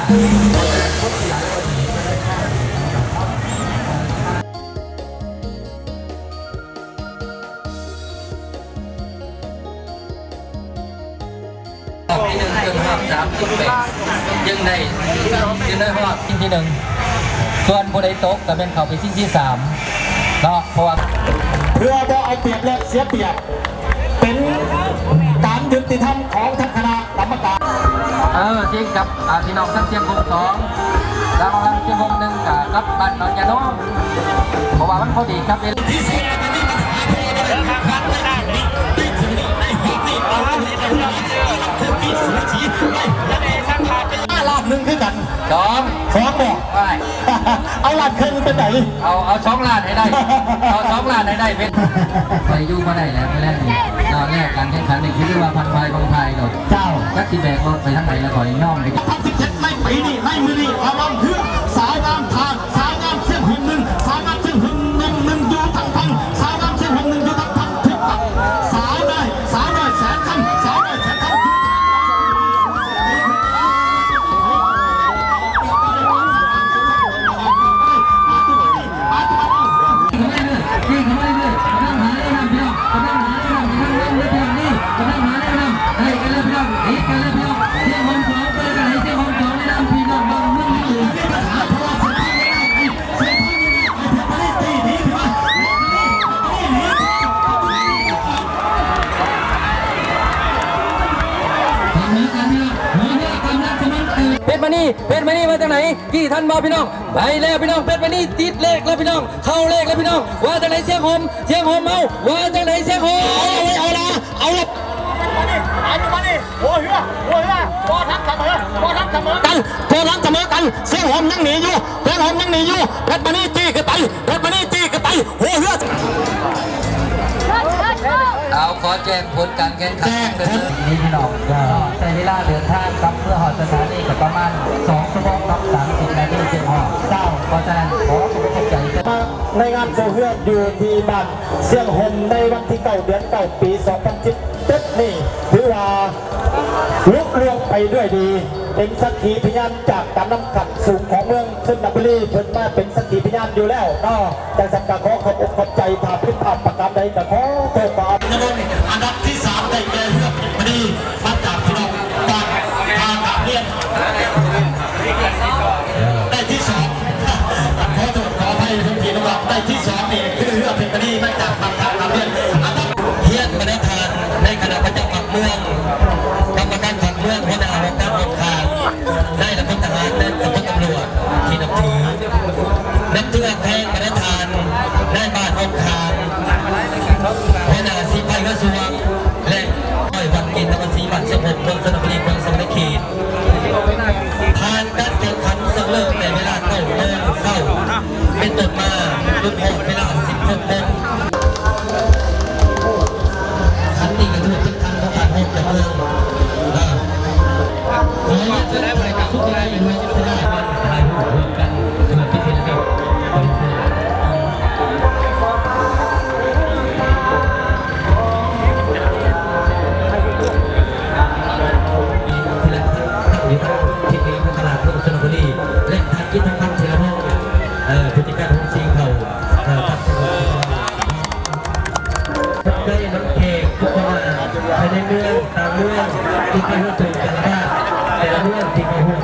ຮອບທີໜຶ່ງຈົນຮອບສາມສິບແປດ ຈຶ່ງໄດ້ຢູ່ໃນຮອບທີໜຶ່ງ ສ່ວນຜູ້ໃດຕົກກໍແມ່ນເຂົ້າໄປທີສາມເນາະ ເພາະວ່າ ເພື່ອບໍ່ເອົາປຽບແລະເສຍປຽບ ເປັນການຍຸຕິທຳຂອງທາງຄະນະກຳມະການ ເອີ ຊິງກັບ ອ່າ ພີ່ນ້ອງທັງຊຽງຂອງສອງ ແລ້ວທາງຊຽງຂອງໜຶ່ງກໍກັບບ້ານໜອງຍາໂນ ເພາະວ່າມັນພໍດີກັບເວລາ ລ້ານໜຶ່ງຄືກັນ ສອງ ສອງບໍ່? ເອົາລ້ານເຄິ່ງເປັນໃດ? ເອົາ ເອົາສອງລ້ານໃຫ້ໄດ້ ເອົາສອງລ້ານໃຫ້ໄດ້ ເປັນ ຂ້ອຍຢູ່ບໍ່ໄດ້ແລ້ວ ມື້ແລງນີ້ ຕອນແລກການແຂ່ງຂັນນີ້ ຄືວ່າພັນພາຍບັງພາຍໂລດ ເຈົ້າ ຈັກຊິແບກລົດໄປທາງໃດແລ້ວ ຂ້ອຍຍອມໄປ ສອງພັນສິບເຈັດ ໃນປີນີ້ ໃນມື້ນີ້ ລະຫວ່າງເຮືອ ສາວງາມທ່ານ ສາວງາມຊຽງໂຮມໜຶ່ງ ສາວງາມຊຽງໂຮມໜຶ່ງ ຢູ່ທາງຝັ່ງ ສາວງາມຊຽງໂຮມໜຶ່ງ ຢູ່ທາງຝັ່ງ ສາວນ້ອຍ ສາວນ້ອຍແສນຄຳ ສາວນ້ອຍແສນຄຳ ເພັດມະນີ ເພັດມະນີວ່າຈັ່ງໃດ? ກີ່ທັນບໍ່ພີ່ນ້ອງ? ໄປແລ້ວພີ່ນ້ອງ ເພັດມະນີຕິດເລກແລ້ວພີ່ນ້ອງ ເຂົ້າເລກແລ້ວພີ່ນ້ອງ ວ່າຈັ່ງໃດຊຽງໂຮມ? ຊຽງໂຮມເຮົາ ວ່າຈັ່ງໃດຊຽງໂຮມ? ເອົາລະ ເອົາລະ ເອົາລະ ມານີ້ ມານີ້ ໂຮເຮືອ ໂຮເຮືອ ບໍ່ທັນສະເໝີ ບໍ່ທັນສະເໝີກັນ ບໍ່ທັນສະເໝີກັນ ຊຽງໂຮມຍັງໜີຢູ່ ຊຽງໂຮມຍັງໜີຢູ່ ເພັດມະນີຈີ້ຂຶ້ນໄປ ເພັດມະນີຈີ້ຂຶ້ນໄປ ໂຮເຮືອ ເອົາ ຂໍແຈ້ງຜົນການແຂ່ງຂັນ ແຈ້ງຜົນ ນີ້ພີ່ນ້ອງ ກໍໃຊ້ເວລາເດີນທາງກັບເມືອຮອດສະຖານີກໍປະມານສອງຊົ່ວໂມງກັບສາມສິບນາທີ ເຊິ່ງຮອດ ເຈົ້າ ເພາະສະນັ້ນ ຂໍຂອບໃຈ ໃນງານໂຮເຮືອຢູ່ທີ່ບ້ານຊຽງໂຮມ ໃນວັນທີເກົ້າ ເດືອນເກົ້າ ປີສອງພັນສິບເຈັດນີ້ ຖືວ່າລຸລ່ວງໄປດ້ວຍດີ ເປັນສັກຂີພະຍານຈາກການນຳຂັ້ນສູງຂອງເມືອງຊົນນະບູລີ ເພິ່ນມາເປັນສັກຂີພະຍານຢູ່ແລ້ວເນາະ. ຈັ່ງຊັ້ນກໍຂໍຂອບອົກຂອບໃຈ ຖ້າຜິດພາດປະການໃດກໍຂໍໂທດຂໍອະໄພ. ອັນດັບທີສາມໄດ້ແກ່ເຮືອເພັດມະນີ ມາຈາກພີ່ນ້ອງບ້ານທ່າກາບລຽນ ໄດ້ທີສອງ ຂໍໂທດຂໍອະໄພເປັນທີ່ນຳລັບ ໄດ້ທີສອງນີ້ຄືເຮືອເພັດມະນີ ມາຈາກບ້ານທ່າກາບລຽນ ຮຽນມາດຕະຖານໃນຄະນະປະຈຳພັກເມືອງ ກຳມະການພັກເມືອງ ຫົວໜ້າຫ້ອງການຫ້ອງຂ້າງ ນາຍທະຫານ ແລະ ຕຳຫຼວດທີ່ນັບຖື ນັບຖືຮັກແພງມາດຕະຖານ ນາຍບ້ານຫ້ອງຂ້າງ ຫົວໜ້າສີໄພກະຊວງ ແລະ ຮ້ອຍວັນ ເກນນະຄອນສີ ບ້ານຊຽງໂຮມ ເມືອງຊົນນະບູລີ ແຂວງສະຫວັນນະເຂດ. ຜ່ານການແຂ່ງຂັນເຊິ່ງເລີ່ມແຕ່ເວລາເກົ້າໂມງເຊົ້າເປັນຕົ້ນມາ ຈົນຮອດເວລາສິບຫົກໂມງ. ຄັນນີ້ກໍຖືວ່າເປັນຄັນຂອງການຮອບຈາກເມືອງ ນະ ຂໍອະນຸຍາດເຊີນຖ່າຍກັບສຸດທ້າຍອີກໜ້ອຍໜຶ່ງກໍໄດ້ ຖ່າຍຮູບຮ່ວມກັນເພື່ອເປັນທີ່ລະລຶກ. ທີ່ລະພັກ ຕັ້ງຢູ່ທາງທິດເໜືອຂອງຕະຫຼາດເມືອງຊົນນະບູລີ ແລະ ທ່ານອິດທະພັນ ເທລະວົງ ເອີ ຜູ້ຈັດການໂຮງສີເຂົ້າ ເອີ ພັກ ໄດ້ນຳແຂກທຸກຄົນມາ ພາຍໃນເມືອງ ຕ່າງເມືອງ ທີ່ໄປຮ່ວມໂຄງການລະບາດ ແຕ່ລະເມືອງທີ່ເຂົ້າຮ່ວມ